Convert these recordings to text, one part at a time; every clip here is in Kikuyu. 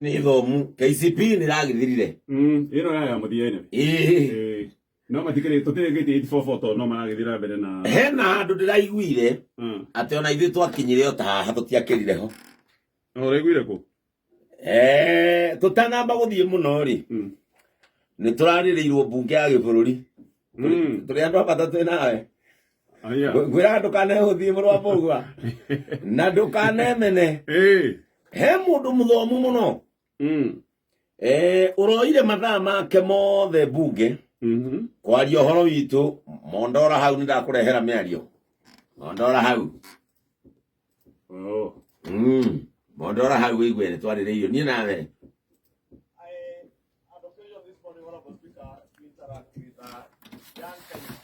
Nĩ thomu KCP nĩ ragĩthirire. Ĩno ya mũthia-inĩ. Ĩĩ. Ĩĩ. No matikĩrĩ tũtirĩkĩtie 844 tondũ no maragĩthiĩ na mbere na Hena handũ ndĩraiguire atĩ ona ithuĩ twakinyire o ta haha, tũtiakĩrire ho. Na ũraiguire kũ? Tũtanamba gũthiĩ mũno rĩ, nĩ tũrarĩrĩirwo mbunge ya gĩbũrũri. Tũrĩ andũ a bata twĩ nawe. Aya. Ngwĩra ndũkanehũthie, mũrũ wa mũgua, na ndũkanemene. He mũndũ mũthomu mũno ũroire mathaa make mothe mbunge kwaria ũhoro witũ. Mondora hau, nĩ ndakũrehera mĩario. Mondora hau. Oh. Mondora hau wĩigue nĩ twarĩrĩirio niĩ nawe. I had occasion this morning, Honorable Speaker, to interact with a young Kenyan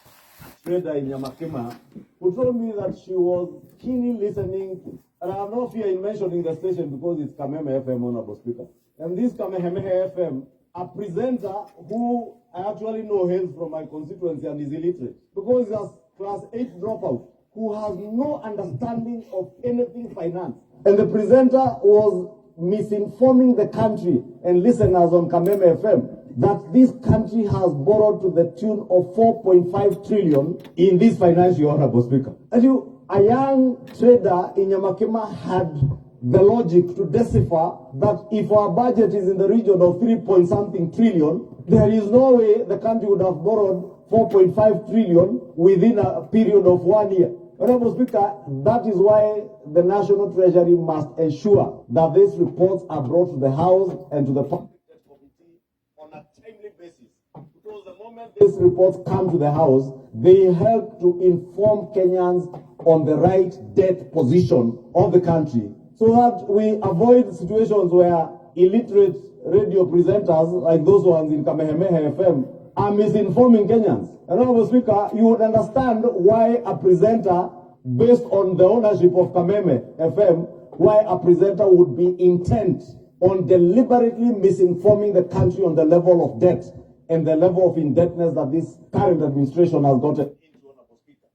trader in Nyamakima, who told me that she was keenly listening, and I have no fear in mentioning the station because it's Kameme FM, Honorable Speaker. And this Kamehameha FM, a presenter who I actually know hails from my constituency and is illiterate, because he's a class 8 dropout who has no understanding of anything finance. And the presenter was misinforming the country and listeners on Kameme FM that this country has borrowed to the tune of 4.5 trillion in this financial year, Honorable Speaker. And you, a young trader in Nyamakima had the logic to decipher that if our budget is in the region of 3 point something trillion, there is no way the country would have borrowed 4.5 trillion within a period of 1 year. Honorable Speaker, that is why the National Treasury must ensure that these reports are brought to the House and to the Public Debt Committee on a timely basis. Because the moment these reports come to the House, they help to inform Kenyans on the right debt position of the country, so that we avoid situations where illiterate radio presenters like those ones in Kamehameha FM are misinforming Kenyans. And Honorable Speaker, you would understand why a presenter, based on the ownership of Kameme FM, why a presenter would be intent on deliberately misinforming the country on the level of debt and the level of indebtedness that this current administration has gotten into, Honorable Speaker.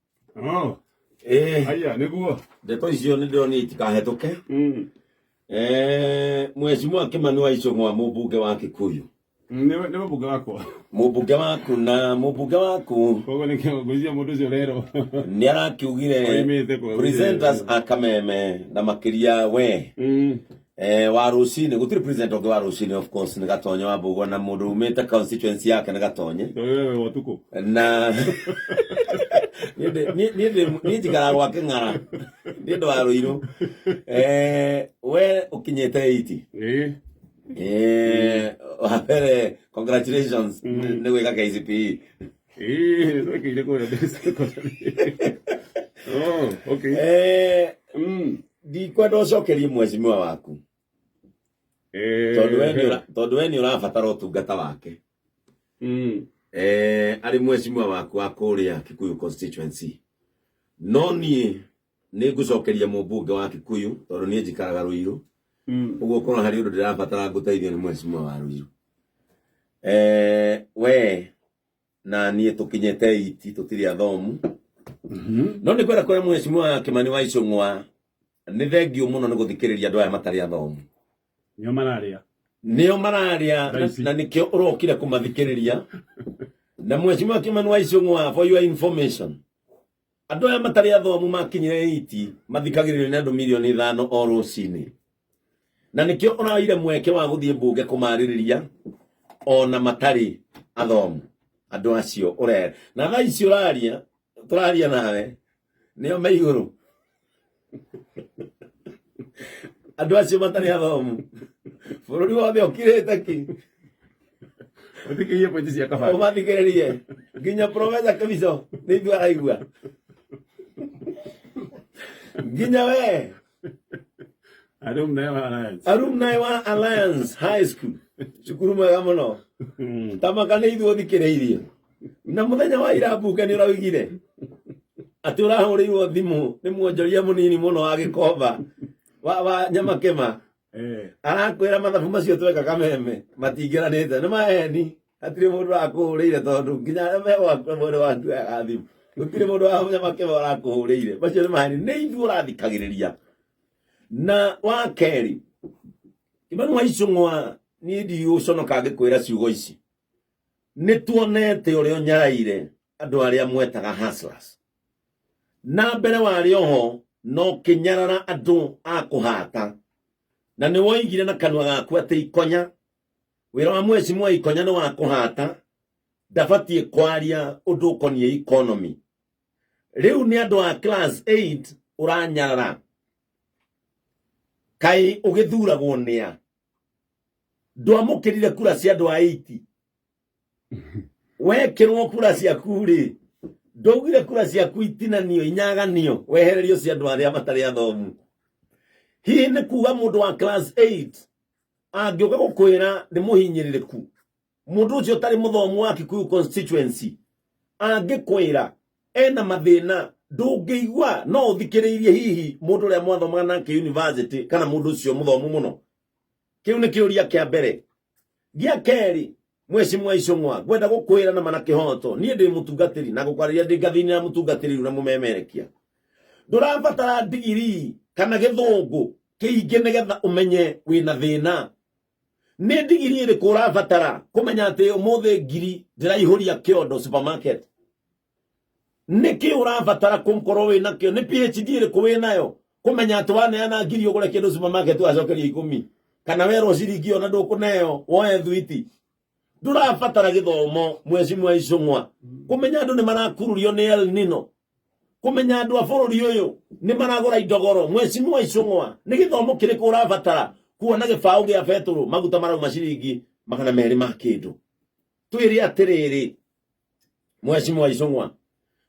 Oh. Ĩĩ. Aya, nĩguo. Ndeto icio nĩ ndĩronire itikahĩtũke. Mheshimiwa Kimani wa Ichung'wa, mũmbunge wa Kikuyu. Nĩwe mbunge wakwa. Mũmbunge waku, na mũmbunge waku. Koguo nĩkĩo ngwĩciria mũndũ ũcio rero nĩ arakiugire oimĩte kwa presenters a Kameme na makĩria we wa rũcinĩ, gũtirĩ presenter ũngĩ wa rũcinĩ, of course nĩ Gatonye wa Mbũgua, na mũndũ umĩte constituency yake nĩ Gatonye. Wewe wa ũtukũ. Na niĩ njikaraga gwa Kĩng'ara nĩ ũndũ wa Rũirũ. We ũkinyĩte 80. Ĩĩ. Wa mbere, congratulations nĩ gwĩka KCPE. Ĩĩ, twekĩire kũrĩa secondary. Oh, okay. Ndikwenda ũcokerie mheshimiwa waku tondũ we nĩ ũrabatara ũtungata wake arĩ mheshimiwa waku wa kũrĩa Kikuyu constituency, no niĩ nĩ ngũcokeria mũmbunge wa Kikuyu tondũ niĩ njikaraga Ruiru. Ũguo korwo harĩ ũndũ ndĩrabatara ngũteithio nĩ mheshimiwa wa Ruiru. We na niĩ tũkinyĩte iti, tũtirĩ athomu, no nĩ kwenda kũrĩa mheshimiwa Kimani wa Ichung'wa nĩ thengiũ mũno nĩ gũthikĩrĩria andũ aya matarĩ athomu. Nĩo mararĩa. Nĩo mararĩa. Thaa ici. Na nĩkĩo ũrokire kũmathikĩrĩria. Na mheshimiwa Kimani wa Ichung'wa, for your information, andũ aya matarĩ athomu makinyire iti mathikagĩrĩrio nĩ andũ mirioni 5 o rũcinĩ, na nĩkĩo ũraire mweke wa gũthiĩ mbunge kũmarĩrĩria ona matarĩ athomu. Andũ acio ũrera na thaa ici ũraria, tũraria nawe, nĩo me igũrũ. Andũ acio matarĩ athomu, bũrũri wothe ũkirĩte ki. Ũthikĩrĩrie pointi cia kabari. Ũmathikĩrĩrie nginya Profesa Kemico nĩ ithuĩ araigua, nginya we. Alumni wa Alliance. Alumni wa Alliance High School, cukuru mwega mũno. Tamaka nĩ ithuĩ ũthikĩrĩirie. Na mũthenya wa ira mbunge nĩ ũraugire atĩ ũrahũrĩirwo thimũ nĩ mwonjoria mũnini mũno wa Gĩkomba wa Nyamakĩma. Arakwĩra mathabu macio tweka Kameme matingĩranĩte. Nĩ maheni, hatirĩ mũndũ ũrakũhũrĩire, tondũ nginya arĩa me gwaku mwene waku yaga thimũ, gũtirĩ mũndũ wa Nyamakĩma ũrakũhũrĩire. Macio nĩ maheni, nĩ ithuĩ ũrathikagĩrĩria. Na wa kerĩ, Kimani wa Ichung'wa, niĩ ndiũconoka ngĩkwĩra ciugo ici. Nĩ tuonete ũrĩa ũnyaraire andũ arĩa mwetaga hustlers. Na mbere warĩ oho no kĩnyarara andũ a kũhata. Na nĩ woigire na kanua gaku atĩ ikonya, wĩra wa mheshimiwa Ikonya nĩ wa kũhata, ndabatiĩ kwaria ũndũ ũkoniĩ economy. Rĩu nĩ andũ a class 8 ũranyarara. Kaĩ ũgĩthuragwo nĩa? Ndwamũkĩrire kura cia andũ a 80. Wekĩrwo kura ciaku rĩ, ndwaugire kura ciaku itinanio inyaganio wehererio cia andũ arĩa matarĩ athomu. Hihi nĩ kuga mũndũ wa class 8 angĩũka gũkwĩra nĩ mũhinyĩrĩrĩku, mũndũ ũcio ũtarĩ mũthomu wa Kikuyu constituency angĩkwĩra ena mathĩna, ndũngĩigua no ũthikĩrĩirie hihi mũndũ ũrĩa mwathomaga nake university kana mũndũ ũcio mũthomu mũno? Kĩu nĩ kĩũria kĩa mbere. Gĩa kerĩ, mheshimiwa Ichung'wa, ngwenda gũkwĩra na mana kĩhoto, niĩ ndĩ mũtungatĩri na gũkwarĩria ndĩ ngathĩ-inĩ ya mũtungatĩri na mũmemerekia. Ndũrabatara ndigiri kana gĩthũngũ kĩingĩ nĩgetha ũmenye wĩna thĩna. Nĩ ndigiri ĩrĩkũ ũrabatara kũmenya atĩ ũmũthĩ ngiri ndĩraihũria kĩondo supermarket? Nĩkĩ ũrabatara kũkorwo wĩnakĩo? Nĩ PhD ĩrĩkũ wĩnayo kũmenya atĩ waneana ngiri ũgũre kĩndũ supermarket wacokerio 10, kana werwo ciringi ona ndũkũneo woe thwiti? Ndũrabatara gĩthomo mheshimiwa Ichung'wa kũmenya andũ nĩ marakururio nĩ El Nino, kũmenya andũ a bũrũri ũyũ nĩ maragũra indo goro. Mheshimiwa Ichung'wa, nĩ gĩthomo kĩrĩkũ ũrabatara kuona gĩbaũ gĩa betũrũ maguta marauma ciringi 200 ma kĩndũ? Twĩre atĩrĩrĩ, mheshimiwa Ichung'wa,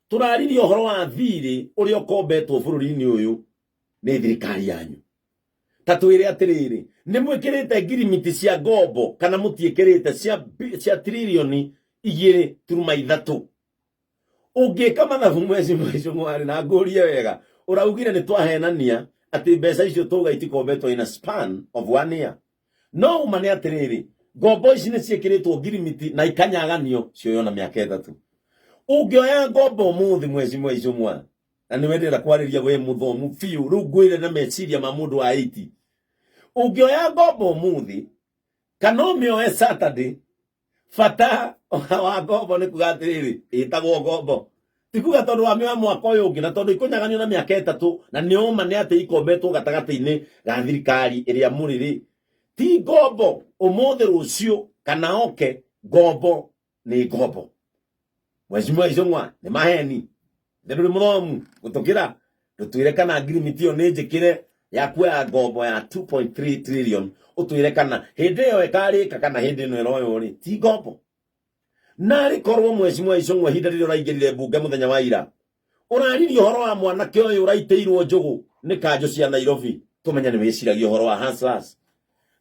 tũraririe ũhoro wa thirĩ ũrĩa ũkombetwo bũrũri-inĩ ũyũ nĩ thirikari yanyu. Ta twĩre atĩrĩrĩ, nĩ mwĩkĩrĩte ngirimiti cia ngombo kana mũtiĩkĩrĩte cia tririoni 2.3? Ũngĩka mathabu mheshimiwa Ichung'wa na ngũrie wega, ũraugire nĩ twahenania atĩ mbeca icio tũga itikombetwo in a span of 1 year. No uma nĩ atĩrĩrĩ, ngombo ici nĩ ciĩkĩrĩtwo ngirimiti na ikanyaganio cioywo na mĩaka 3. Ũngĩoya ngombo ũmũthĩ mheshimiwa Ichung'wa, na nĩwe ndĩrenda kwarĩria we mũthomu biũ, rĩu ngwĩre na meciria ma mũndũ wa 80. Ũngĩoya ngombo ũmũthĩ kana ũmĩoe Saturday, bata wa ngombo nĩ kuga atĩrĩrĩ, ĩtagwo ngombo ti kuga tondũ wamĩoya mwaka ũyũ ũngĩ, na tondũ ikũnyaganio na mĩaka 3, na nĩ ũma nĩ atĩ ikombetwo gatagatĩ-inĩ ga thirikari ĩrĩa mũrĩ rĩ, ti ngombo ũmũthĩ rũciũ kana oke. Ngombo nĩ ngombo. Mheshimiwa Ichung'wa, nĩ maheni, nĩ ndũrĩ mũthomu gũtũkĩra. Ndũtwĩre kana ngirimiti ĩyo nĩ njĩkĩre ya kuoya ngombo ya 2.3 trillion, ũtwĩre kana hĩndĩ ĩyo ĩkarĩka kana hĩndĩ ĩno ĩroywo rĩ ti ngombo. Narĩ korwo mheshimiwa Ichung'wa ihinda rĩrĩa ũraingĩrire mbunge mũthenya wa ira ũraririe ũhoro wa mwanake ũyũ ũraitĩirwo njũgũ nĩ kanjũ cia Nairobi, tũmenye nĩ wĩciragia ũhoro wa hustlers.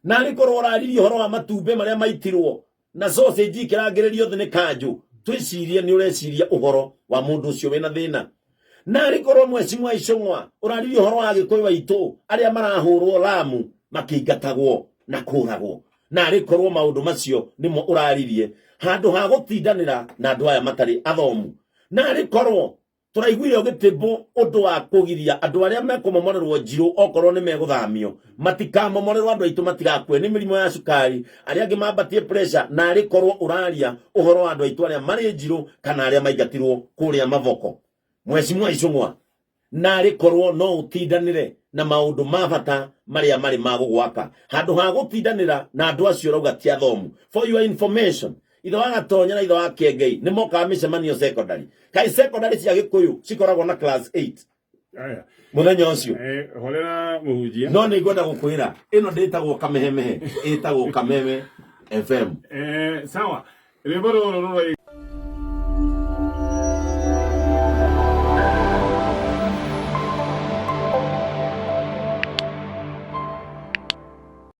Narĩ korwo ũraririe ũhoro wa matumbĩ marĩa maitirwo na sausage ikĩrangĩrĩrio thĩ nĩ kanjũ, twĩcirie nĩ ũreciria ũhoro wa mũndũ ũcio wĩna thĩna. Narĩ korwo mheshimiwa Ichung'wa ũraririe ũhoro wa Agĩkũyũ aitũ arĩa marahũrwo Lamu makĩingatagwo na kũragwo, narĩ korwo maũndũ macio nĩmo ũraririe handũ ha gũtindanĩra na andũ aya matarĩ athomu. Narĩ korwo tũraiguire ũgĩtĩmbũ ũndũ wa kũgiria andũ arĩa mekũmomorerwo njirũ okorwo nĩ megũthamio matikamomorerwo, andũ aitũ matigakue nĩ mĩrimũ ya cukari, arĩa angĩ mambatie pressure. Narĩ korwo ũraria ũhoro wa andũ aitũ arĩa marĩ njirũ kana arĩa maingatirwo kũrĩa maboko, mheshimiwa Ichung'wa, narĩ korwo no ũtindanĩre na maũndũ ma bata marĩa marĩ ma gũgwaka handũ ha gũtindanĩra na andũ acio ũrauga ti athomu. For your information, ithe wa Gatonya na ithe wa Kĩengei nĩ mokaga mĩcemanio secondary. Kaĩ secondary cia Gĩkũyũ cikoragwo na class 8 Aya. mũthenya ũcio? Horera mũhunjia. No nĩ ngwenda gũkwĩra ĩno ndĩtagwo Kamehemehe, ĩtagwo Kameme FM. Sawa. Rwĩmbo rũrũ rũroi